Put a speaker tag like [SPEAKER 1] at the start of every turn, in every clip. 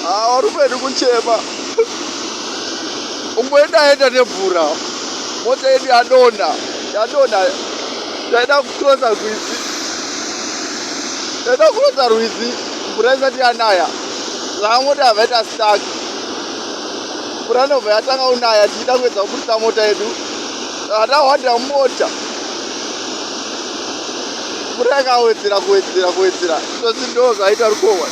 [SPEAKER 1] Varume vedu kuchema. Umboenda enda nemvura. Mota yedu yadonha. Yadonha. Taida kucrossa rwizi. Taida kucrossa rwizi mvura isati yanaya. Saka mota yabva yaita stuck. Mvura inobva yatanga kunaya tichida kuedza kuburitsa mota yedu. Saka tahwanda mumota. Mvura yakawedzera kuwedzera kuwedzera. Izvozvi ndo zvaita rukohwa.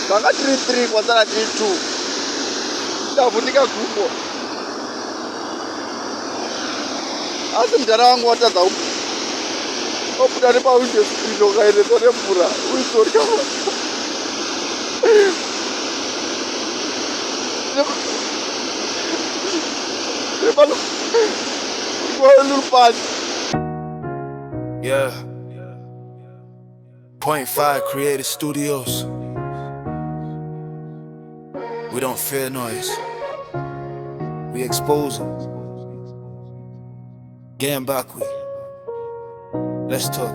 [SPEAKER 1] Tanga tiri 3 kwasara tiri 2. Ndavhunika gumbo. Asi mudhara wangu watadza obuda nepawindow screen ukaendeswa nemvura uizorya.
[SPEAKER 2] Yeah. Point 5 Creative Studios. We don't fear noise. We expose them. Gambakwe. Let's talk.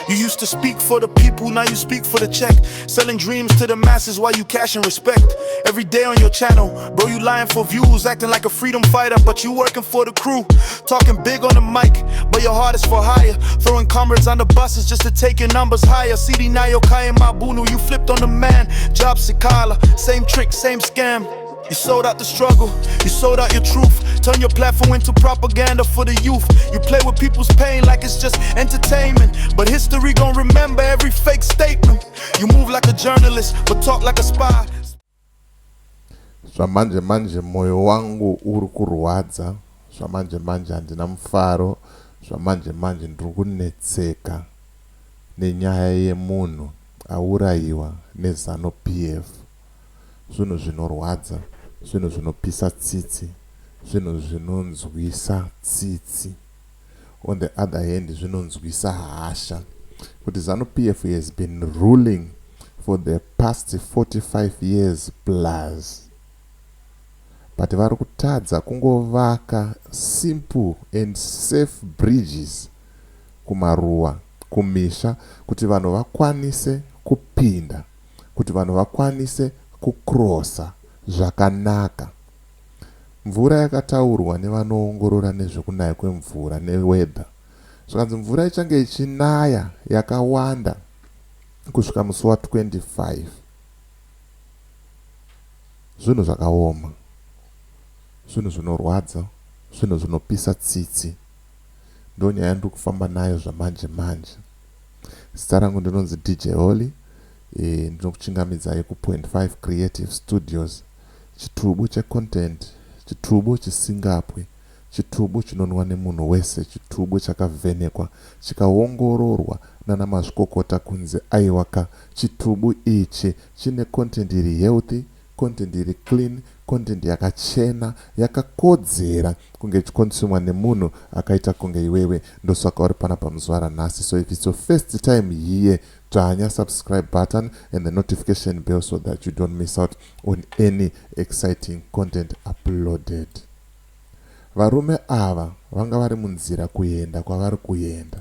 [SPEAKER 2] You used to speak for the people, now you speak for the check. Selling dreams to the masses while you cashing respect. Every day on your channel, bro, you lying for views, acting like a freedom fighter, but you working for the crew. Talking big on the mic, but your heart is for hire. Throwing comrades on the buses just to take your numbers higher. CD Nayo Mabunu, you flipped on the man. Job Sikhala, same trick, same scam. You sold out the struggle, you sold out your truth. Turn your platform into propaganda for the youth. You play with people's pain like it's just entertainment. But history gon' remember every fake statement. You move like a journalist, but talk like a spy.
[SPEAKER 3] Zvamanje manje mwoyo wangu uri kurwadza. Zvamanje manje handina mufaro. Zvamanje manje ndiri kunetseka nenyaya yemunhu aurayiwa neZANU PF. Zvinhu zvinorwadza, zvinhu zvinopisa tsitsi, zvinhu zvinonzwisa tsitsi. On the other hand, zvinonzwisa hasha kuti ZANU PF has been ruling for the past 45 years plus, but vari kutadza kungovaka simple and safe bridges kumaruwa, kumisha, kuti vanhu vakwanise kupinda, kuti vanhu vakwanise kucrossa zvakanaka. Mvura yakataurwa nevanoongorora nezvekunaya kwemvura neweather, zvikanzi mvura ichange ichinaya yakawanda kusvika musi wa25. Zvinhu zvakaoma, zvinhu zvinorwadza, zvinhu zvinopisa tsitsi. Ndo nyaya yandiri kufamba nayo zvamanje manje. Zita rangu ndinonzi DJ Holly. Ndinokuchingamidzai ku.5 Creative Studios, chitubu checontent, chitubu chisingapwi, chitubu chinonwa nemunhu wese, chitubu chakavhenekwa chikaongororwa nana mazvikokota kunzi aiwaka, chitubu ichi chine content iri healthy, content iri clean, content yakachena, yakakodzera kunge ichiconsumwa nemunhu akaita kunge iwewe. Ndosaka uri panapa muzuva ranhasi. So if it's your first time here, dzvanya subscribe button and the notification bell so that you don't miss out on any exciting content uploaded. Varume ava vanga vari munzira kuenda kwavari kuenda,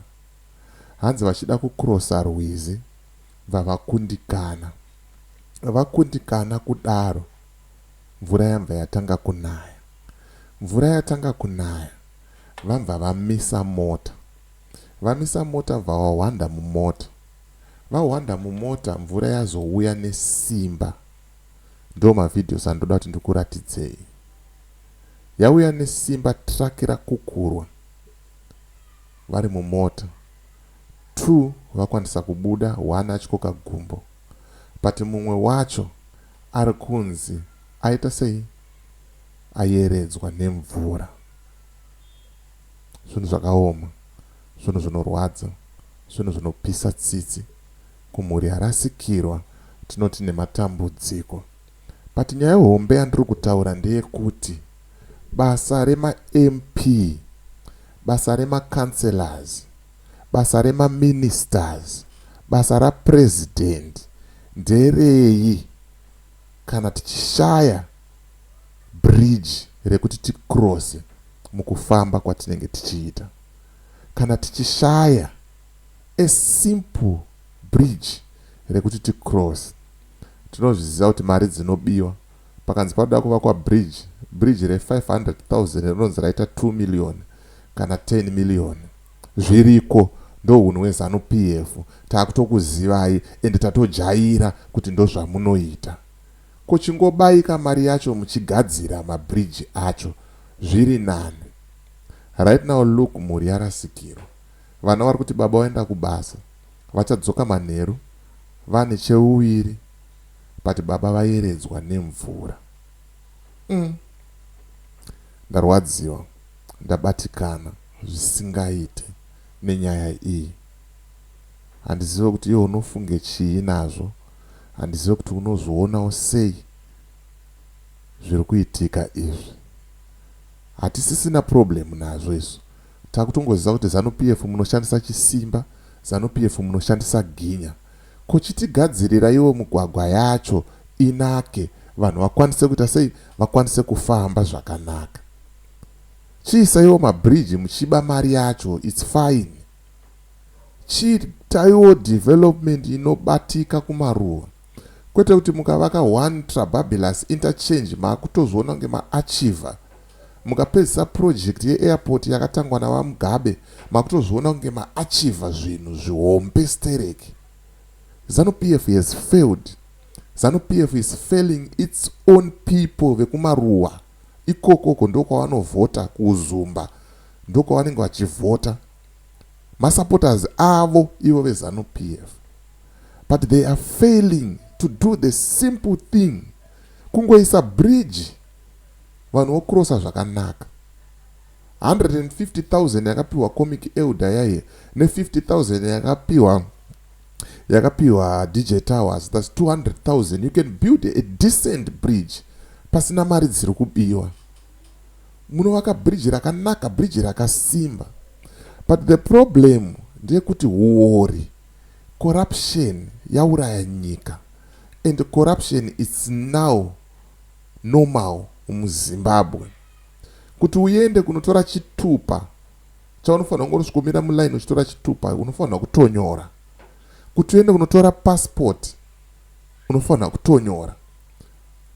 [SPEAKER 3] hanzi vachida kucrossa rwizi, bva vakundikana. Vakundikana kudaro, mvura yabva yatanga kunaya. Mvura yatanga kunaya, vabva vamisa mota. Vamisa mota, bva vahwanda mumota. Vahwanda mumota, mvura yazouya nesimba. Ndo mavideos andoda kuti ndikuratidzei. Yauya nesimba, truck rakukurwa vari mumota. Two vakwanisa kubuda, one achikoka gumbo, but mumwe wacho ari kunzi aita sei, ayeredzwa nemvura. Zvinhu zvakaoma, zvinhu zvinorwadza, zvinhu zvinopisa tsitsi. Kumhuri yarasikirwa tinoti nematambudziko. But nyaya hombe yandiri kutaura ndeyekuti basa remaMP, basa remacouncillors, basa remaministers, basa rapresident nderei kana tichishaya bridge rekuti ticrosse mukufamba kwatinenge tichiita, kana tichishaya a simple bridge rekuti ticross. Tinozviziva kuti mari dzinobiwa. Pakanzi panoda kuvakwa bridge, bridge re 500,000 rinonzi raita 2 million kana 10 million. Zviriko, ndohunhu hweZanu PF. Takutokuzivai ende tatojaira kuti ndozvamunoita. Ko chingobaika mari yacho muchigadzira mabridge acho zviri nani. Right now look mhuri yarasikirwa. Vana vari kuti baba vaenda kubasa vachadzoka manheru vane cheuviri but baba vayeredzwa nemvura. Umm ndarwadziwa ndabatikana zvisingaite nenyaya iyi. Handizive kuti iwe unofunge chii nazvo, handizive kuti unozvionawo sei zviri kuitika izvi. Hatisisina problem nazvo isu. Takutongoziva kuti Zanu PF munoshandisa chisimba, Zanu PF munoshandisa ginya. Ko chitigadzirira mugwagwa yacho inake vanhu vakwanise kuita sei vakwanise kufamba zvakanaka. Chiisaiwo mabridge muchiba mari yacho it's fine. Chiitaiwo development inobatika kumaruwa. Kwete kuti mukavaka one Trabablas interchange maakutozviona kunge maachiever. Mukapedzisa project yeairport yakatangwa naVaMugabe makutozviona kunge maachiever zvinhu zvihombe stereki. Zanu PF has failed. Zanu PF is failing its own people vekumaruwa. Ikokoko ndokwavanovhota kuUzumba ndokwavanenge vachivhota. Masupporters avo ivo veZanu PF. But they are failing to do the simple thing. Kungoisa bridge vanhu vokrosa zvakanaka. 150,000 yakapiwa Comic Elder yaye ne 50,000 yakapiwa yakapiwa DJ Towers, that's 200,000. You can build a decent bridge pasina mari dziri kubiwa. Munovaka bridge rakanaka, bridge rakasimba. But the problem ndeyekuti huori, corruption yauraya nyika, and corruption is now normal muZimbabwe. Kuti uende kunotora chitupa chaunofanira kungosvikomira muline uchitora chitupa, unofanira kutonyora. Kuti uende kunotora passport unofanira kutonyora.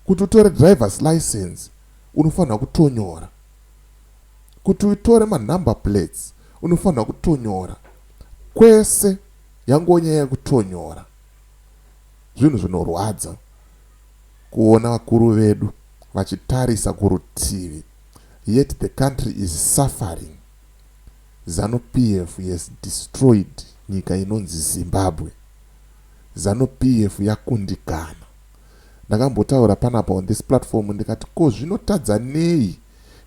[SPEAKER 3] Kuti utore driver's license unofanira kutonyora. Kuti utore manumber plates unofanira kutonyora. Kwese yangonyaya yekutonyora. Zvinhu zvinorwadza kuona vakuru vedu vachitarisa kurutivi, yet the country is suffering. Zanu PF has destroyed nyika inonzi Zimbabwe. Zanu PF yakundikana. Ndakambotaura panapa on this platform ndikati ko zvinotadza nei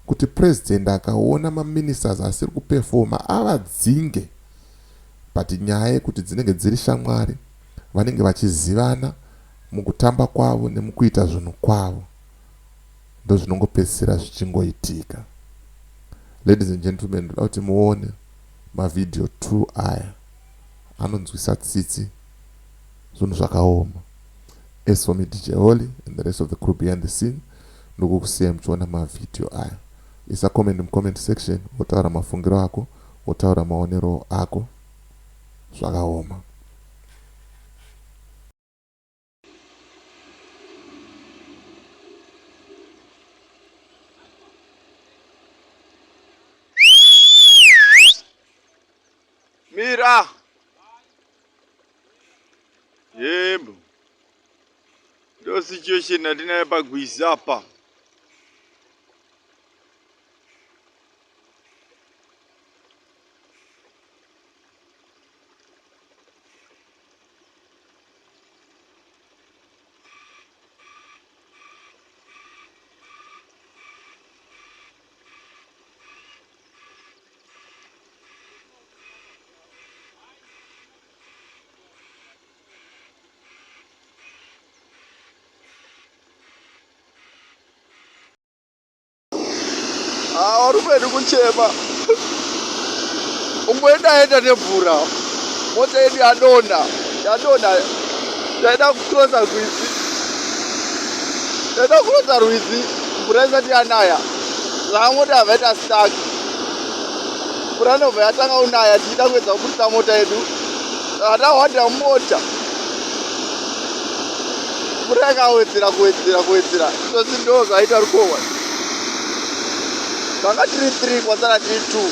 [SPEAKER 3] kuti president akaona maministers asiri kupefoma avadzinge, but nyaya yekuti dzinenge dziri shamwari, vanenge vachizivana mukutamba kwavo nemukuita zvinhu kwavo, ndozvinongopedzisira zvichingoitika. Ladies and gentlemen, ndoda kuti muone mavhidhiyo 2 aya anonzwisa tsitsi, zvinhu zvakaoma. As for me, DJ Holly and the rest of the crew behind the scene, ndokukusiyai muchiona mavhidhiyo aya. Isa comment mucomment section, wotaura mafungiro ako, wotaura maonero ako. Zvakaoma.
[SPEAKER 1] Mira. Yebo. Ndo situation yatinayo pagwizi apa. Varume vedu kuchema, umboenda enda nemvura, mota yedu yadonha, yadonha. Taida kucrossa rwizi, taida kucrossa rwizi mvura isati yanaya, saka mota yabva yaita stuck. Mvura inobva yatanga kunaya tichida kuedza kuburitsa mota yedu. Ndahwanda mota. Mvura yakawedzera kuwedzera kuwedzera. Izvozvi ndo zvaita rukohwa. Tanga tiri 3 kwasara tiri 2.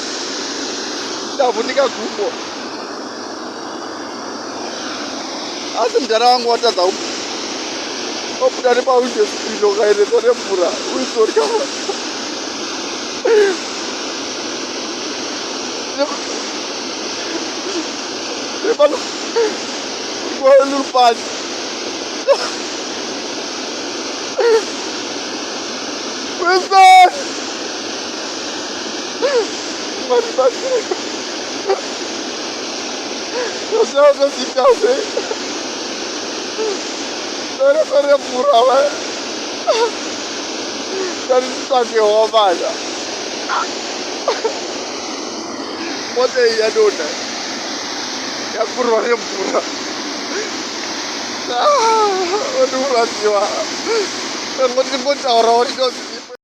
[SPEAKER 1] Ndavhunika gumbo. Asi mudhara wangu watadza obuda nepawindow screen ukaendeswa nemvura uizorya. Lupasi. Wilson! Mwari batsira. Zvazvazita sei? Dore mvura va. Ndanditsvakewo vana. Mota iyi yadonha. Yakurwa nemvura. Ndikurwadziwa. Ndangoti ndingotaurawo ndinoziva.